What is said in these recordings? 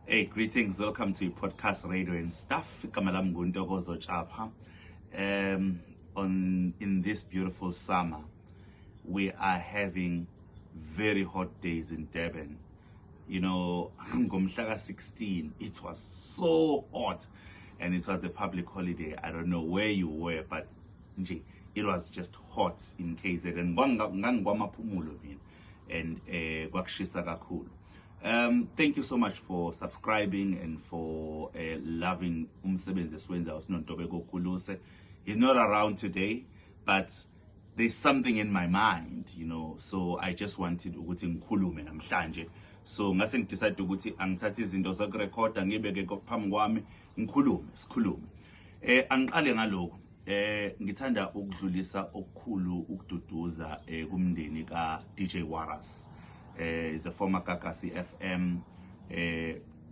Hey, greetings. Welcome to your podcast, Radio and Stuff. Igama lami nguNtokozo Tshapha. On in this beautiful summer, we are having very hot days in Durban. Ngomhla ka-16, it was so hot and it was a public holiday. I don't know where you were, but nje, it was just hot in KZN. Ngangikwamaphumulo mina and kwakushisa kakhulu. Thank you so much for subscribing and for loving umsebenzi esiwenzayo sinoNtobeko Khuluse. He's not around today, but there's something in my mind. So I just wanted ukuthi ngikhulume namhlanje. So ngase ngidecide ukuthi angithathe izinto zokurekhoda, ngibeke phambi kwami, ngikhulume, sikhulume. Angiqale ngalokho. Ngithanda ukudlulisa okukhulu ukududuza kumndeni ka DJ Warras. Is a former Gagasi FM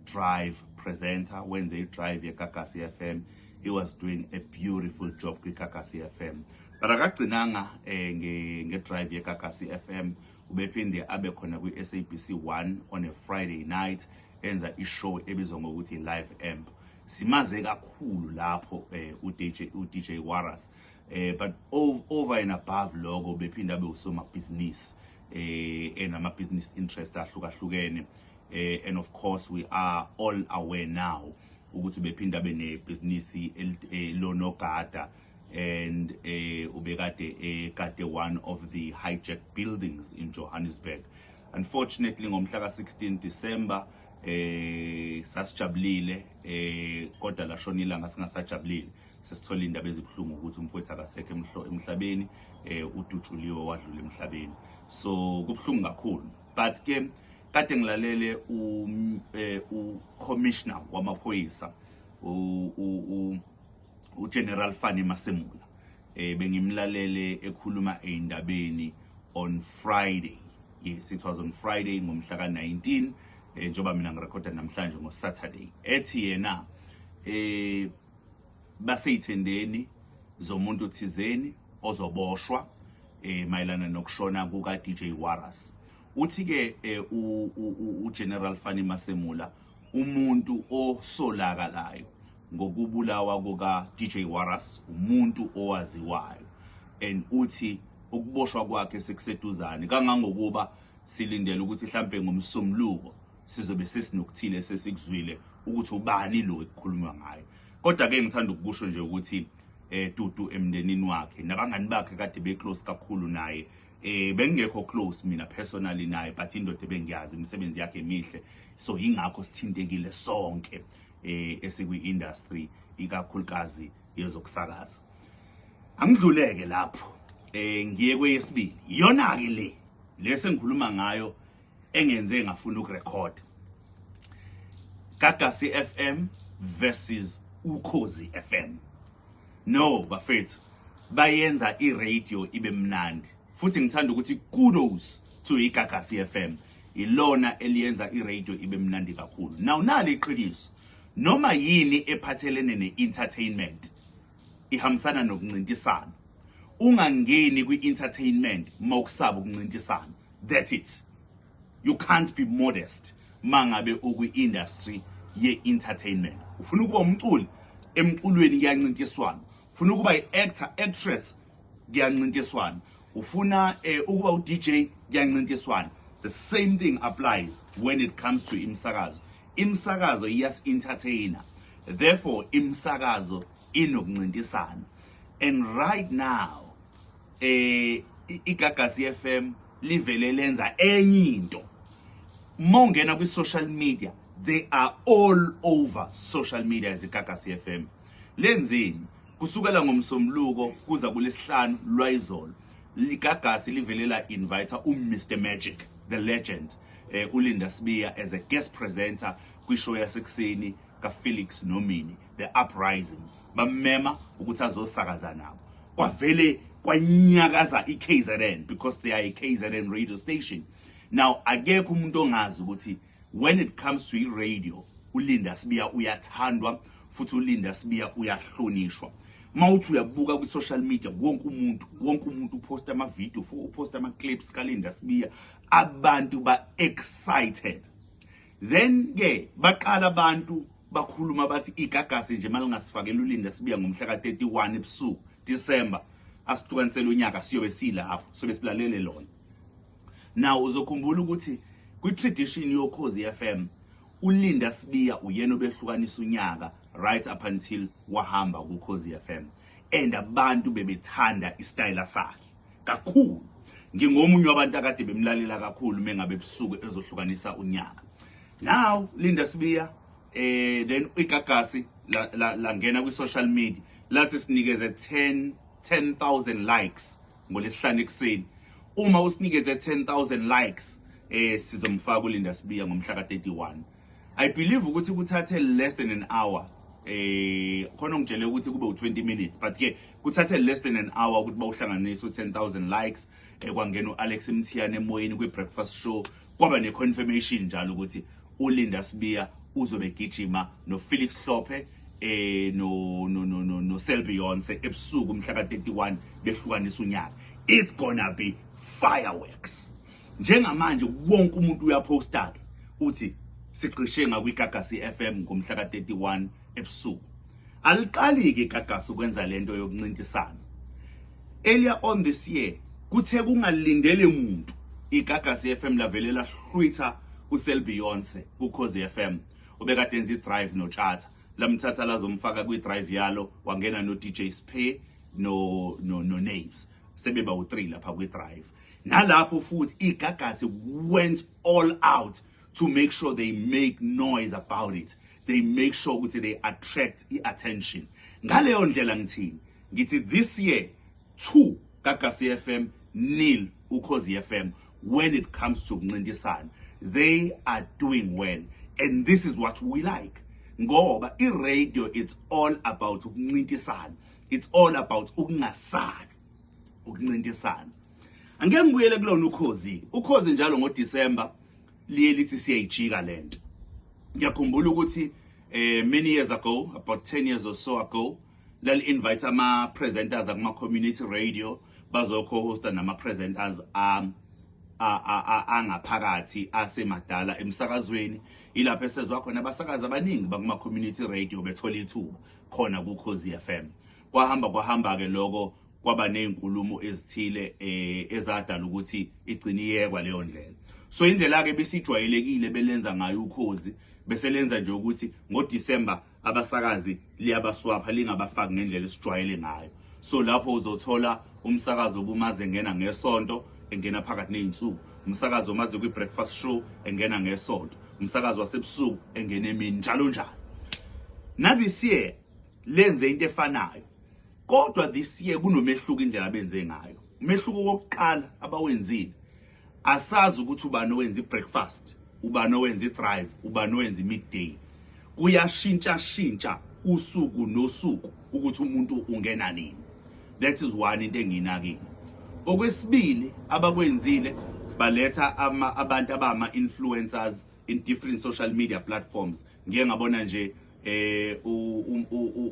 drive presenter, wenze i-drive yeGagasi FM. He was doing a beautiful job kwiGagasi FM. But akagcinanga nge-drive yeGagasi FM, ubephinde abe khona kwi-SABC 1 on a Friday night, enza i-show ebizwa ngokuthi Live Amp. Simaze kakhulu lapho uDJ Warras. But over and above lokho, bephinda abe usomabhizinisi, enama business interest ahlukahlukene, and of course we are all aware now ukuthi bephinda bene business lonogada and ubekade ekade one of the hijacked buildings in Johannesburg. Unfortunately, ngomhla ka-16 December sasijabulile, kodwa lashona ilanga singasajabulile, sesithola indaba ezibuhlungu ukuthi umfowethu akasekho emhlabeni, udutshuliwe wadlula emhlabeni. So kubuhlungu kakhulu, but ke kade ngilalele u commissioner wamaphoyisa, uGeneral Fannie Masemola. Bengimlalele ekhuluma eindabeni on Friday. Yes, it was on Friday, ngomhla ka-19, njengoba mina ngirekhoda namhlanje ngo-Saturday. Ethi yena baseyithendeni zomuntu thizeni ozoboshwa mayelana nokushona kuka DJ Warras. Uthi ke uGeneral Fannie Masemola, umuntu osolakalayo ngokubulawa kuka DJ Warras, umuntu owaziwayo, and uthi ukuboshwa kwakhe sekuseduzane kangangokuba silindele ukuthi mhlambe ngomsombuluko sizobe sesinokuthile sesikuzwile ukuthi ubani lo ekukhulunywa ngayo. Kodwa ke ngithanda ukukusho nje ukuthi dudu emndenini wakhe nabangani bakhe kade be close kakhulu naye. Bengekho close mina personally naye, but indoda bengiyazi, imisebenzi yakhe emihle, so ingakho sithintekile sonke esikwi industry, ikakhulukazi yezokusakaza. Angidluleke lapho, ngiye kweyesibili. Iyona ke le lesengikhuluma ngayo engenze ngafuna ukurecord: Gagasi FM versus Ukhozi FM. No bafethu, bayenza i-radio ibe mnandi, futhi ngithanda ukuthi kudos to iGagasi FM, ilona eliyenza i-radio ibe mnandi kakhulu. Now, nali iqiniso: noma yini ephathelene ne-entertainment ihambisana nokuncintisana. Ungangeni kwi-entertainment mawukusaba ukuncintisana. That's it. You can't be modest mangabe ukwi-industry ye-entertainment. Ufuna ukuba umculi, emculweni kuyancintiswana. Ufuna ukuba i-actor, actress, kuyancintiswana. Ufuna ukuba u-DJ, kuyancintiswana. The same thing applies when it comes to imsakazo. Imsakazo iyasi-entertainer, therefore imsakazo inokuncintisana. And right now iGagasi FM livele lenza enye into. Mawungena kwi-social media, they are all over social media as iGagasi FM. Lenzeni? Kusukela ngomsombuluko kuza kulesihlanu lwayizolo, iGagasi livele la invite uMr Magic, the legend, uLinda Sibiya as a guest presenter kwishow yasekuseni kaFelix Nomini, The Uprising. Bamema ukuthi azosakaza nabo. Kwavele kwanyakaza iKZN because they are a KZN radio station. Now, akekho umuntu ongazi ukuthi when it comes to i-radio, uLinda Sibiya uyathandwa futhi uLinda Sibiya uyahlonishwa. Mawuthi uyabuka kwi-social media, wonke umuntu uposta ama-video, uposta ama-clips kaLinda Sibiya. Abantu ba-excited. Then ke baqala abantu bakhuluma bathi iGagasi nje malingasifakela uLinda Sibiya ngomhla ka-31 ebusuku December, asihlukanisele unyaka, siyobe silapho, sobe silalele lona. Now uzokhumbula ukuthi kwi-tradition yoKhozi FM, uLinda Sibiya uyena obehlukanisa unyaka right up until wahamba kuKhozi FM, and abantu bebethanda isitayela sakhe kakhulu. Ngingomunye wabantu akade bemlalela kakhulu mengabe ebusuku ezohlukanisa unyaka. Now Linda Sibiya, then iGagasi langena kwi social media, lathi sinikeze 10,000 likes ngolesihlanu ekuseni. Uma usinikeze 10,000 likes, sizomfaka uLinda Sibiya ngomhla ka31. I believe ukuthi kuthathe less than an hour, khona ngitshele ukuthi kube u20 minutes, but ke kuthathe less than an hour ukuthi bawuhlanganise u10000 likes. Kwangena uAlex Mthiyane emoyeni kwi-breakfast show, kwaba ne-confirmation njalo ukuthi uLinda Sibiya uzobe gijima noFelix Hlophe, no Sel Beyonce ebusuku mhla ka31, behlukanisa unyaka. It's gonna be fireworks. Njengamanje wonke umuntu uyaposta ke, uthi sigqishe ngakwiGagasi FM ngomhla ka31 ebusuku. Aliqali ke iGagasi ukwenza lento yokuncintisana. Earlier on this year, kuthe kungalindele umuntu, iGagasi FM lavele lahlwitha uSel Beyonce kuKhozi FM, obekade enza i-drive noTshatha. Lamthatha lazomfaka kwi-drive yalo, wangena no DJ Sphe no Naves, sebeba u3 lapha kwi-drive. Nalapho futhi iGagasi went all out to make sure they make noise about it, they make sure ukuthi they attract i-attention ngaleyo ndlela. Ngithini? Ngithi this year 2 Gagasi FM, nil Ukhozi FM. When it comes to kuncintisana, they are doing well, and this is what we like, ngoba i-radio, it's all about ukuncintisana, it's all about ukungasabi ukuncintisana. Angeke ngibuyele kulona Ukhozi. Ukhozi njalo ngoDecember liye lithi siyayijika lento. Ngiyakhumbula ukuthi many years ago, about 10 years or so ago, lali invite ama presenters akuma community radio bazo co-hosta nama presenters angaphakathi asemadala emsakazweni. Ilapho esezwa khona abasakazi abaningi bakuma community radio bethola ithuba khona kuKhozi FM. Kwahamba kwahamba ke lokho, kwaba nezinkulumo ezithile ezadala ukuthi igcine iyekwa leyo ndlela. So indlela ke besijwayelekile belenza ngayo Ukhozi, bese lenza nje ukuthi ngoDecember abasakazi liyabaswapha, lingabafaki ngendlela esijwayele ngayo. So lapho uzothola umsakazo obumaze engena ngesonto engena phakathi nezinsuku, umsakazo omaze kwi-breakfast show engena ngesonto, umsakazo wasebusuku engena emini, njalo njalo. Na this year lenze into efanayo, kodwa this year kunomehluko indlela abenze ngayo. Umehluko wokuqala abawenzile, asazi ukuthi ubani owenza i-breakfast, ubani owenza i-drive, ubani owenza i-midday. Kuyashintsha shintsha usuku nosuku ukuthi umuntu ungena nini. That is one into engiyinakile. Okwesibili abakwenzile, baletha abantu abama-influencers in different social media platforms. Ngiye ngabona nje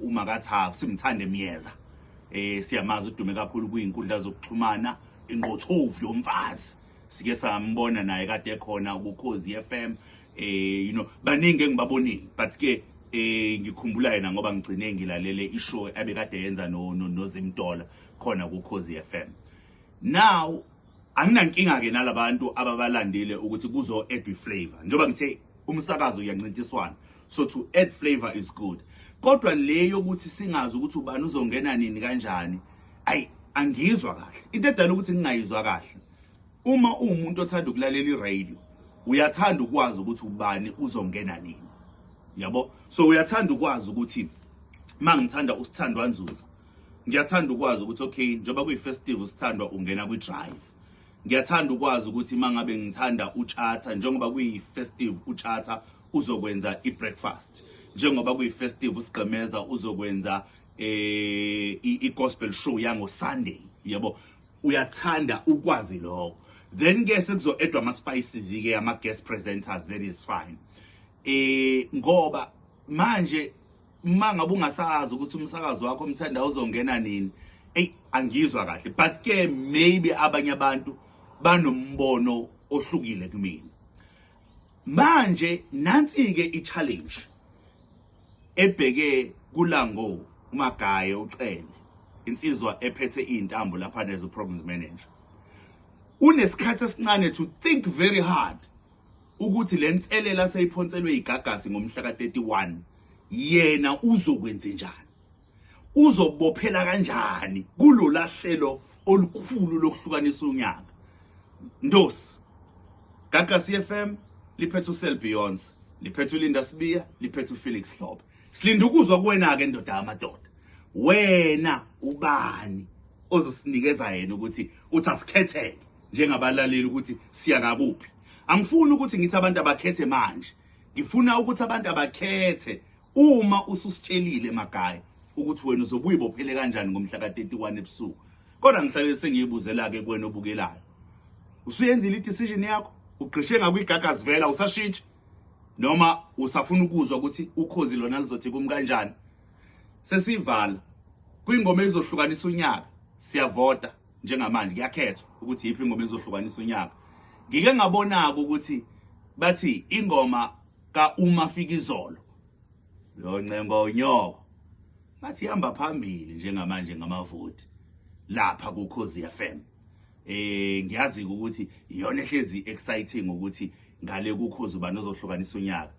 uMakathabo Simthande Myeza, siyamazi, udume kakhulu kuyinkundla zokuxhumana, inqothovu yomfazi. Sike sambona naye kade ekhona kuKhozi FM. Baningi engibabonile, but ke ngikhumbula yena ngoba ngigcine ngilalele ishow abekade yenza no noZimdola khona kuKhozi FM. Now anginankinga ke nalabantu ababalandile ukuthi kuzo add flavor, njengoba ngithe umsakazo uyancintiswana, so to add flavor is good. Kodwa le yokuthi singazi ukuthi ubani uzongena nini kanjani, ayi, angizwa kahle. Into edala ukuthi ngingayizwa kahle, uma uwumuntu othanda ukulalela i-radio, uyathanda ukwazi ukuthi ubani uzongena nini, yabo? So uyathanda ukwazi ukuthi mangithanda uSithandwa Nzuza, ngiyathanda ukwazi ukuthi okay, njengoba kuyi-festive, uSithandwa ungena kwi-drive. Ngiyathanda ukwazi ukuthi mangabe ngithanda uTshatha, njengoba kuyi-festive, uTshatha uzokwenza i-breakfast, njengoba kuyi-festive, uSigqemeza uzokwenza i-gospel show yango Sunday, yabo? Uyathanda ukwazi lokho. Then ke sekuzo-addwa ama-spices ke, ama-guest presenters, that is fine, ngoba manje uma ngabe ungasazi ukuthi umsakazo wakho omthanda uzongena nini, ey, angizwa kahle. But ke maybe abanye abantu banombono ohlukile kumina. Manje nansi-ke i-challenge ebheke kuLango uMagaye uCele, insizwa ephethe iy'ntambo lapha as programs manager. Unesikhathi esincane to think very hard ukuthi le nselela seyiphonselwe iGagasi ngomhla ka-31, yena uzokwenza njani, uzobophela kanjani kulola hlelo olukhulu lokuhlukanisa unyaka. Ndosi Gagasi FM liphethe uSel Beyonce, liphethe uLinda Sibiya, liphethe uFelix Hlobe. Silinda ukuzwa kuwena ke, ndoda yamadoda. Wena ubani ozosinikeza yena ukuthi uthi asikhetheke njengabalaleli ukuthi siya ngakuphi? Angifuni ukuthi ngithi abantu abakhethe manje, ngifuna ukuthi abantu abakhethe uma ususitshelile, Magaye, ukuthi wena uzobe uyibophele kanjani ngomhla ka-31 ebusuku. Kodwa ngihlale sengiyibuzela ke kuwena obukelayo, usuyenzile i-decision yakho? Ugqishe ngakwiGagasi vela, usashintshi, noma usafuna ukuzwa ukuthi Ukhozi lona lizothi kum kanjani? Sesivala kwingoma ezohlukanisa unyaka. Siyavota njengamanje, kuyakhethwa ukuthi yiphi ingoma ezohlukanisa unyaka. Ngike ngabona-ke ukuthi bathi ingoma ka-Umafikizolo lo ncengo unyoko bathi ihamba phambili njengamanje ngamavoti lapha kuKhozi FM. Ngiyazi ukuthi iyona ehlezi exciting ukuthi ngale kuKhozi ubani ozohlukanisa unyaka.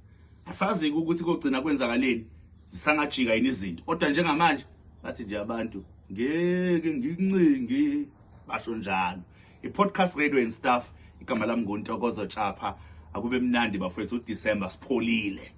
Asazi ukuthi kogcina kwenzakaleni, zisangajika yini izinto, kodwa njengamanje bathi nje abantu ngeke ngincingi, basho njalo. I-podcast radio and stuff, igama lami nguNtokozo Tshapha. Akube mnandi bafowethu, uDecember sipholile.